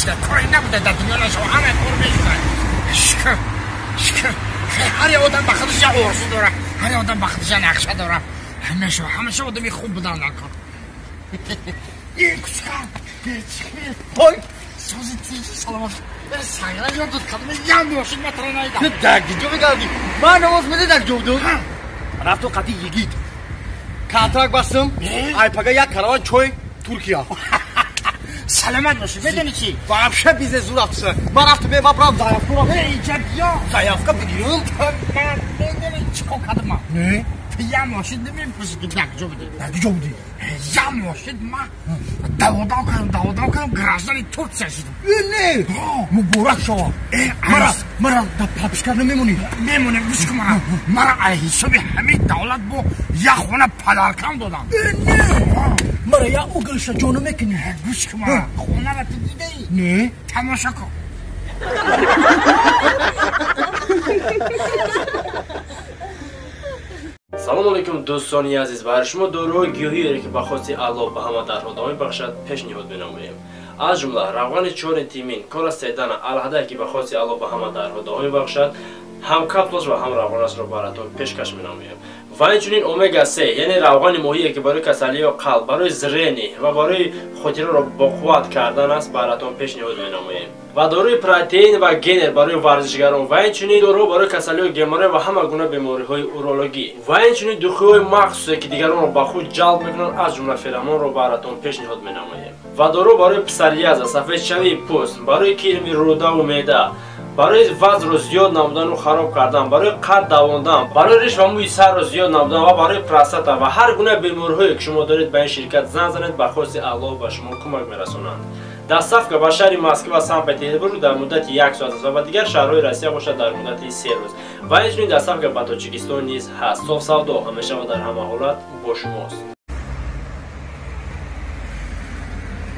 Раст кори набуда дар дунё нашава, ҳама кор мешуда. Шукр, шукр. Ҳар як одам ба худаш як орзу дора, ҳар як одам ба худаш як нақша дора. Ҳамеша, ҳамеша одами хуб будан дар кор. Ин кучкар, ой, сози тиҷи саломат. Сағира ёд дод кадом як мошин матра найдам. Ту дар киҷо мегардӣ? Ман намоз меди дар ҷо будум? Рафту қати йигит. Контракт бастам, айпага як караван чой Туркия. Саломат бошӣ, медонӣ чӣ? Вообще бизнес зур рафтса. Ман рафту бе, ман брам заявка ро. Эй, иҷа биё. Заявка бигирам? Ман медонӣ чӣ кор кардам ман? Не. Ту як мошин намепурсӣ ки дар куҷо будӣ? Дар куҷо будӣ? Як мошин ман даводав кардам, даводав кардам, граждани Турция шудам. Э, не! Муборак шава. Э, мара, мара дар папишка намемонӣ? Мемонем, гӯш кун мара. Мара аз ҳисоби ҳамин давлат бо як хона падаркам додам. Э, не! Мара як углша ҷо намекунӣ? Гӯш кун мара. Хонаро ту дидаӣ? Не. Тамошо кун. Салом алейкум, дӯстони азиз. Барои шумо доруҳои гиёҳиеро, ки ба хости Аллоҳ ба ҳама дардҳо даво мебахшад, пешниҳод менамоем. Аз ҷумла равғани чори тимин, кора седана, алҳадае, ки ба хости Аллоҳ ба ҳама дардҳо даво мебахшад, ҳам капсулаш ва ҳам равғанашро баратон пешкаш менамоем. Ва инчунин омега 3, яъне равғани моҳие, ки барои касалиҳо қалб, барои зрени ва барои хотираро боқувват кардан аст, баратон пешниҳод менамоем. Ва доруи протеин ва генер барои варзишгарон, ва инчунин дору барои касалиҳои геморрой ва ҳама гуна бемориҳои урологӣ, ва инчунин духиҳои махсусе, ки дигаронро ба худ ҷалб мекунанд, аз ҷумла феромонро баратон пешниҳод менамоем. Ва дору барои псориаза, сафедшавии пӯст, барои кирми рӯдаву меъда, барои вазнро зиёд намудану хароб кардан, барои қад давондан, барои риш ва мӯи сарро зиёд намудан ва барои простата ва ҳар гуна бемориҳое, ки шумо доред, ба ин ширкат занг занед, ба хости Аллоҳ ба шумо кӯмак мерасонанд. Доставка ба шаҳри Москва, Санкт-Петербург дар муддати як соат аст ва ба дигар шаҳрҳои Россия бошад дар муддати 3 рӯз. Ва инчунин доставка ба Тоҷикистон низ ҳаст. Соф савдо ҳамеша ва дар ҳама ҳолат бо шумост.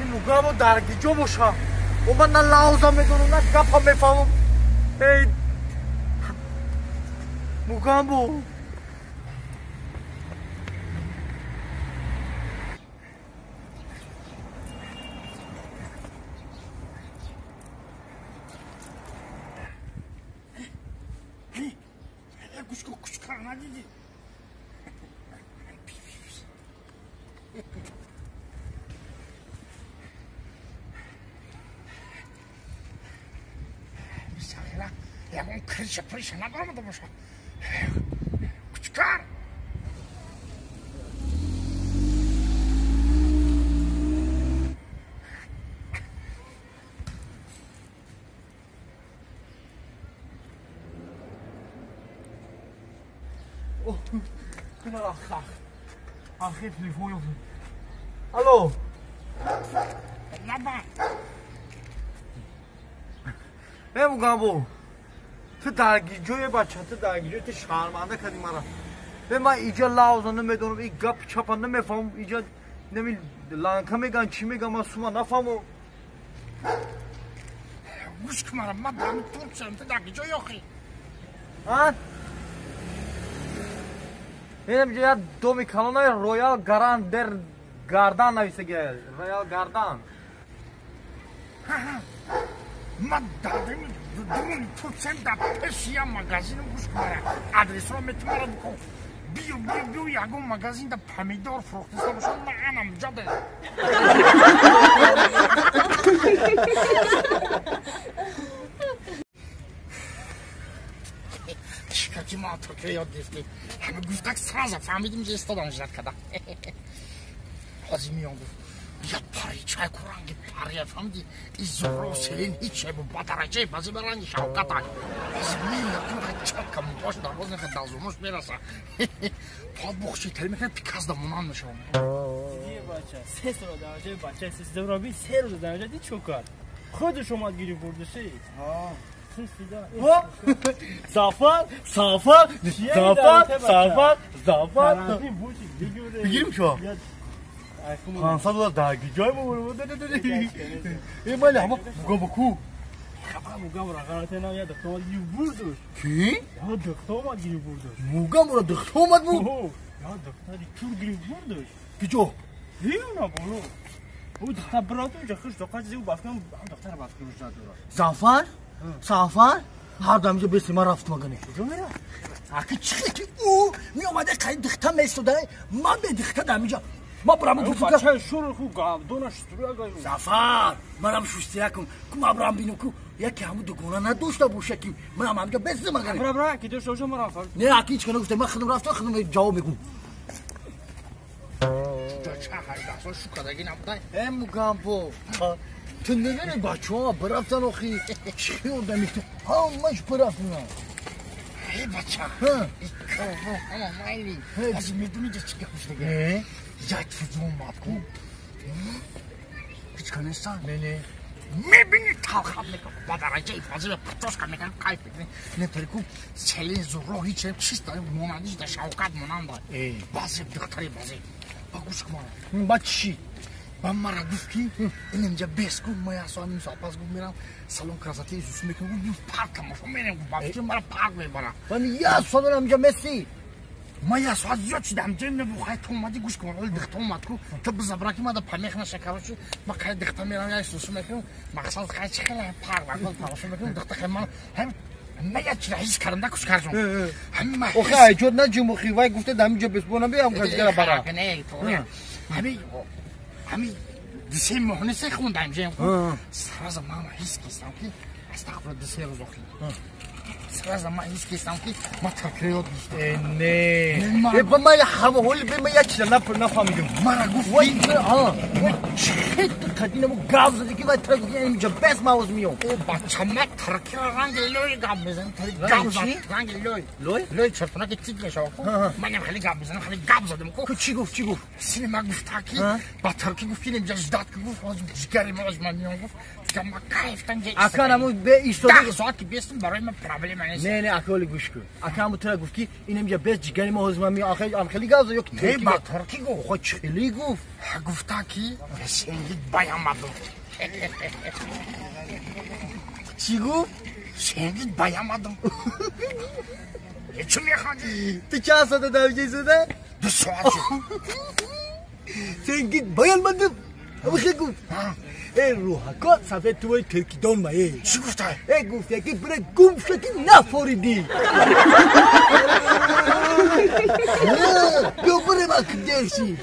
Ин мугамо дар киҷо боша? О, ман на лавза медонам, на гапа мефаҳмам. Эй, Мугамбо. Гӯш кун, кучкар надидӣ? Сағира, ягон крыша прыша набаромада боша. Кучкар! Ах, телефон ёфт. Алло. Лаба. Э, Мугамбо. Ту дар киҷое, бача, ту дар киҷое, ту шарманда кардӣ мара. Бе, ман иҷа лавза намедонам, и гап чапа намефаҳмам, иҷа нами ланка меган, чӣ меган, ман сума нафаҳмам. Гӯш кун мара, ман дар Турксиям, ту дар киҷо ёхӣ? А? Инам ҷо як доми калонаи Роял Гаран дер Гардан нависагия. Роял Гардан. Ман дар дуруни Турксиям, дар пеши як магазинам, гӯш кун мара. Адресро метумара бикун. Биё, биё, биё, ягон магазин да помидор фурӯхтиста бошад, ман анам ҷода. Шикаки ма Туркия ёд гирифтем. Ҳама гуфтак сразу фаҳмидим, ки истодам ждать када. Ҳозир миён гуфт. Я пари чай ку ранги пария фаҳмидӣ? И Зуҳро Селин ҳеҷ чай бу ба дараҷаи бази ба ранги Шавкатай. Ҳозир меояд, ин чатка муҳош дароз мекунад, дазумош мераса. Па бухши тел мекунад, пиказ да монанд мешавам. Дидӣ бача, се сола дараҷаи бача системро би, 3 рӯз дараҷа ди чо кард? Худаш омад гирифт бурдаши. Зафар, Сафар, Зафар, Сафар, Зафар. Бигирим шо? 500 доллар дар киҷой мебурам. Э, майли, ҳама Мугамбо ку? Мугамбо ғалате на, я духта омад гирифт бурдуш. Кӣ? Я духта омад гирифт бурдуш. Мугамборо духта омад буд? Я духтари чур гирифт бурдуш. Киҷо? Ҳиёна боло. او دختر براتون جا خوش دقت زیو بافکم دختر بافکم جا دورا زعفر زعفر هر دم اینجا بسی من رفت مگنه کجا میره آخه چی که او می اومده قید دختر میستوده من به دختر دم اینجا ما برام گفتم بچه شور خو گابدونش شستوری زعفر منم شستوری کن کو ما برام بینم کو یکی همون دوگانه نداشته باشه که منم همینجا بس مگنه برا برا کی داشته باشه من رفتم نه اکی هیچ کنه گفته من خودم رفتم خودم جواب میگم چه 18 سال شوکادگی نبوده ای مگامبو تو نمی‌دونی بچه‌ها برفتن آخی چی آدمی تو همش برفتن ای بچه ای کارو همه مایلی از میدونی چه چی گفت دیگه یک چیز اومد کو هیچ کنستان نه نه میبینی تلخ میکنه با درجه فاضل پتوش که میکنه کیف میکنه نه کو سلین زورو هیچ چیز داره مانندش در شوکت مانند بازی دختری بازی با گوش کن با چی با مرا گفت که این اینجا بس کن ما یه ساعت نیم ساعت پس گفت میرم سالن красоты سوس میکنم گفت پارک تماشا میرم گفت با مرا پارک میبرم من یه ساعت دارم اینجا مسی ما یه ساعت زیاد شدم جیم نبو تو اومدی گوش کن ولی دختر اومد کو تو بزبرکی ما در پمیخ نشه کروشی ما خیلی دختر میرم یه سوس میکنم مقصد خیلی چی خیلی پارک وقت تماشا میکنم دختر خیلی من هم نه یه چیز هیچ کردم نکوش کردم همین ما آخه ایجاد نجیم اخی وای گفته دم اینجا بس بونم بیام کسی برا نه همین همین دیسه مهندس خوندم جیم سراز من هیچ کیستم که استغفر دیسه روز آخی سراز من هیچ کیستم که ما ترکیه یاد گرفتم نه با ما همه حال به ما یک چیز نفهمیدم مرا گفت وای ها وای چه قدینمو گاو زدی که وای ترک اینجا بس ماوز میام او بچه ما ترکیه رنگ لوی گاو میزنم گاو زد رنگ لوی لوی لوی چرتونه که تیک میشه منم خیلی گاو میزنم خیلی گاو زدم کو چی گفت چی گفت سینما گفت که با ترکی گفت که اینجا جداد که گفت از جگری ما از من میام گفت که ما کیفتن اکان همون به ایستادی ساعت که بیستم برای من پرابلم نیست نه نه اکالی گوش کن اکان همون ترک گفت که این اینجا بس جگری ما از من میام آخه ام خیلی گاو زد یک نه با ترکی گفت خب خیلی گفت گفت که سنگی بیامدم چی گفت سنگی بیامدم چی میخوادی تو چند ساعت دوجه زده؟ 2 ساعت سنگی بیامدم همون گفت ای روحکات صفحه توی ترکیدان مایه چی گفته؟ ای گفته که برای گم شدی نفوریدی بیا برای من درسی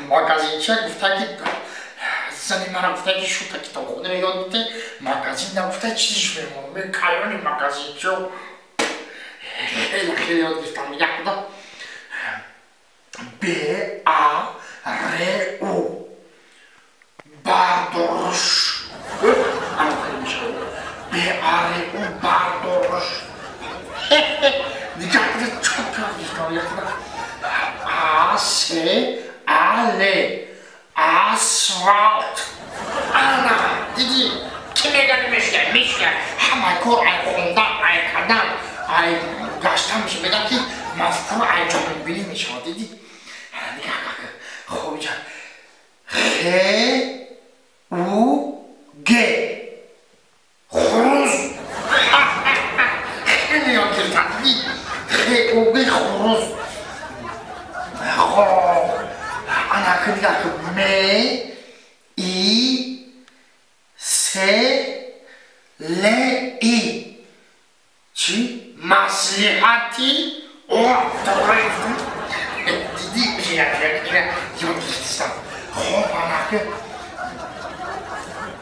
магазинча гуфта ки зани мара гуфта ки шута китобхона ёд бите магазин нагуфта чизиш мемонам калони магазинчо хеле хеле ёд гирифтам якда Б А Р У бардоруш Б А Р У бардоруш нигоҳ чотко гирифтам якда А С Але асфалт ана диди ки мегани мешка мешка ҳама кор ай хондан ай кардан ай гаштан меша меган ки мафкур ай ҷонибинӣ мешавад диди нигоҳ кун хоб ҷа х у г хуруз хеле ёд гирифтан диди х у г хуруз хоб ана нигоҳ кун м и с л и чӣ маслиҳати диди ёд гирифтистам хоб ана кун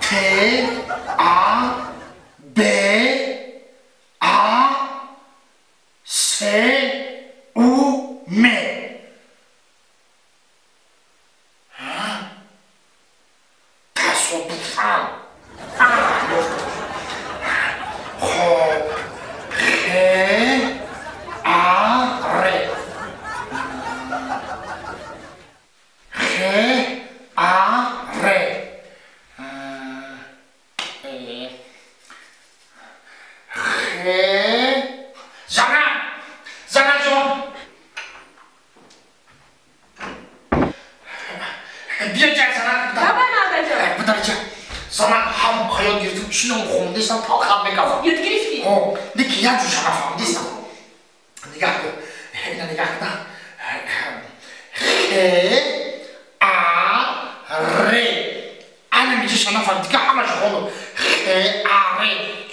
т а б а с у м تصادفاً خب خ ا ر خ ا ر خ زنم زنم جان بیا جا زنم بابا مادر جان بدر جان زنم هم خیال گرفتم چی نام خوندیستم تا خب мекафам. Ёд гирифтӣ? Ҳо, лекин як ҷуша нафаҳмидистам. Нигаҳ кун, ина нигаҳ куна. Х А Р. Ана миҷиша нафаҳмид, дига ҳамаша хондум. Х А Р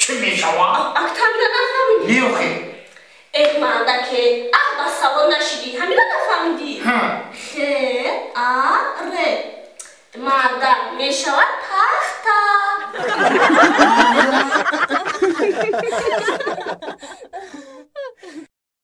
чӣ мешавад? Актамира нафаҳмидӣ? Не, охи. Э, мардаке, аҳ, ба савол нашидӣ, ҳамира нафаҳмидӣ? Х А Р. Марда мешавад пахта.